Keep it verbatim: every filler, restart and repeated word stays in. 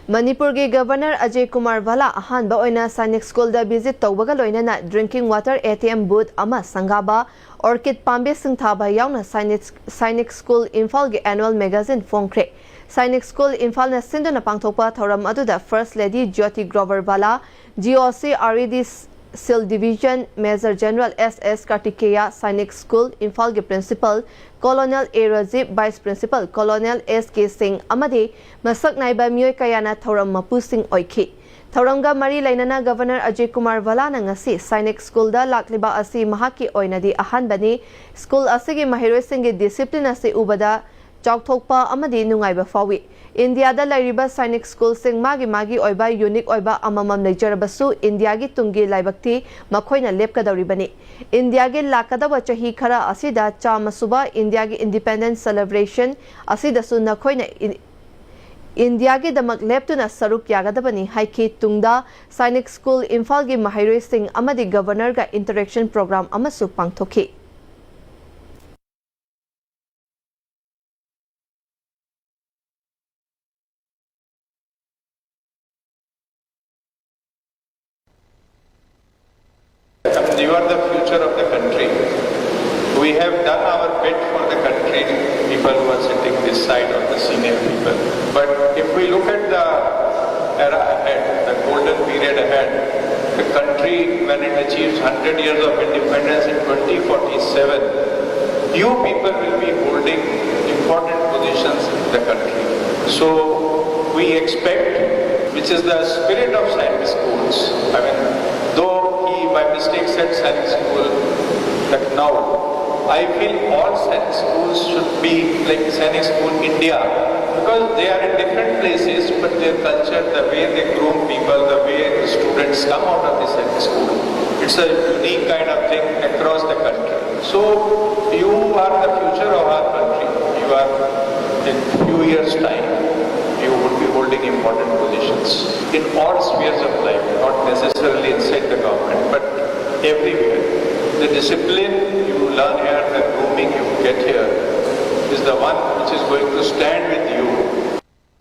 ꯃꯅꯤꯄꯨꯔꯒꯤ ꯒꯕꯔꯅꯔ ꯑꯖꯌ ꯀꯨꯃꯥꯔ ꯚꯥꯂꯥ ꯑꯍꯥꯟꯕ ꯑꯣꯏꯅ ꯁꯥꯏꯅꯤꯛ ꯁ꯭ꯀꯨꯜꯗ ꯚꯤꯖꯤꯠ ꯇꯧꯕꯒ ꯂꯣꯏꯅꯅ drinking water A T M booth ꯑꯃ ꯁꯪꯒꯥꯕ, ꯑꯣꯔꯀꯤꯗ ꯄꯥꯝꯕꯤꯁꯤꯡ ꯊꯥꯕ ꯌꯥꯎꯅ ꯁꯥꯏꯅꯤꯛ, ꯁꯥꯏꯅꯤꯛ ꯁ꯭ꯀꯨꯜ ꯏꯝꯐꯥꯜꯒꯤ ꯑꯦꯅꯨꯋꯦꯜ ꯃꯦꯒꯥꯖꯤꯟ ꯐꯣꯡꯈ꯭ꯔꯦ꯫ ꯁꯥꯏꯅꯤꯛ ꯁ꯭ꯀꯨꯜ ꯏꯝꯐꯥꯜꯅ ꯁꯤꯟꯗꯨꯅ ꯄꯥꯡꯊꯣꯛꯄ ꯊꯧꯔꯝ ꯑꯗꯨꯗ first lady Jyoti ꯒ꯭ꯔꯣꯕꯔ ꯚꯥꯂꯥ, G O C R E ꯗꯤ ꯁꯤꯜ ꯗꯤꯕꯤꯖꯟ ꯃꯦꯖꯔ ꯖꯦꯅꯔꯦꯜ ꯑꯦꯁ ꯑꯦꯁ ꯀꯥꯔꯇꯤꯀꯦꯌꯥ, ꯁꯥꯏꯅꯤꯛ ꯁ꯭ꯀꯨꯜ ꯏꯝꯐꯥꯜꯒꯤ ꯄ꯭ꯔꯤꯟꯁꯤꯄꯜ ꯀꯣꯂꯣꯅꯦꯜ ꯑꯦ ꯔꯥꯖꯤꯕ, ꯚꯥꯏꯁ ꯄ꯭ꯔꯤꯟꯁꯤꯄꯜ ꯀꯣꯂꯣꯅꯦꯜ ꯑꯦꯁ ꯀꯦ ꯁꯤꯡ ꯑꯃꯗꯤ ꯃꯁꯛ ꯅꯥꯏꯕ ꯃꯤꯑꯣꯏ ꯀꯌꯥꯅ ꯊꯧꯔꯝ ꯃꯄꯨꯁꯤꯡ ꯑꯣꯏꯈꯤ꯫ ꯊꯧꯔꯝꯒ ꯃꯔꯤ ꯂꯩꯅꯅ ꯒꯕꯔꯅꯔ ꯑꯖꯌ ꯀꯨꯃꯥꯔ ꯚꯥꯂꯥꯅ ꯉꯁꯤ ꯁꯥꯏꯅꯤꯛ ꯁ꯭ꯀꯨꯜꯗ ꯂꯥꯛꯂꯤꯕ ꯑꯁꯤ ꯃꯍꯥꯛꯀꯤ ꯑꯣꯏꯅꯗꯤ ꯑꯍꯥꯟꯕꯅꯤ꯫ ꯁ꯭ꯀꯨꯜ ꯑꯁꯤꯒꯤ ꯃꯍꯩꯔꯣꯏꯁꯤꯡꯒꯤ ꯗꯤꯁꯤꯄ꯭ꯂꯤꯟ ꯑꯁꯤ ꯎꯕꯗ ꯆꯥꯎꯊꯣꯛꯄ ꯑꯃꯗꯤ ꯅꯨꯡꯉꯥꯏꯕ ꯐꯥꯎꯏ꯫ ꯏꯟꯗꯤꯌꯥꯗ ꯂꯩꯔꯤꯕ ꯁꯥꯏꯅꯤꯛ ꯁ꯭ꯀꯨꯜꯁꯤꯡ ꯃꯥꯒꯤ ꯃꯥꯒꯤ ꯑꯣꯏꯕ ꯌꯨꯅꯤꯛ ꯑꯣꯏꯕ ꯑꯃꯃꯝ ꯂꯩꯖꯔꯕꯁꯨ, ꯏꯟꯗꯤꯌꯥꯒꯤ ꯇꯨꯡꯒꯤ ꯂꯥꯏꯕꯛꯇꯤ ꯃꯈꯣꯏꯅ ꯂꯦꯞꯀꯗꯧꯔꯤꯕꯅꯤ꯫ ꯏꯟꯗꯤꯌꯥꯒꯤ ꯂꯥꯛꯀꯗꯕ ꯆꯍꯤ ꯈꯔ ꯑꯁꯤꯗ ꯆꯥꯝꯃ ꯁꯨꯕ ꯏꯟꯗꯤꯌꯥꯒꯤ ꯏꯟꯗꯤꯄꯦꯟꯗꯦꯟꯁ ꯁꯦꯂꯦꯕ꯭ꯔꯦꯁꯟ ꯑꯁꯤꯗꯁꯨ ꯅꯈꯣꯏꯅ ꯏꯟ-, ꯏꯟꯗꯤꯌꯥꯒꯤꯗꯃꯛ ꯂꯦꯞꯇꯨꯅ ꯁꯔꯨꯛ ꯌꯥꯒꯗꯕꯅꯤ ꯍꯥꯏꯈꯤ꯫ ꯇꯨꯡꯗ ꯁꯥꯏꯅꯤꯛ ꯁ꯭ꯀꯨꯜ ꯏꯝꯐꯥꯜꯒꯤ ꯃꯍꯩꯔꯣꯏꯁꯤꯡ ꯑꯃꯗꯤ ꯒꯕꯔꯅꯔꯒ ꯏꯟꯇꯔꯦꯛꯁꯟ ꯄ꯭ꯔꯣꯒ꯭ꯔꯥꯝ ꯑꯃꯁꯨ ꯄꯥꯡꯊꯣꯛꯈꯤ꯫ You are the future of the country. We have done our bit for the country, people who are sitting this side or the senior people. But if we look at the era ahead, the golden period ahead, the country, when it achieves hundred years of independence in twenty forty-seven, you people will be holding important positions in the country. So we expect, which is the spirit of Sainik schools. I mean, though he by mistake said Sainik School Lucknow, I feel all Sainik schools should be like Sainik School India, because they are in different places, but their culture, the way they groom people, the way the students come out of the Sainik school, it's a unique kind of thing across the country. So you are the future of our country. You are, in few years' time, you would be holding important positions in all spheres of life, not necessarily inside the government, but everywhere. The discipline you learn here, the grooming you get here, is the one which is going to stand with you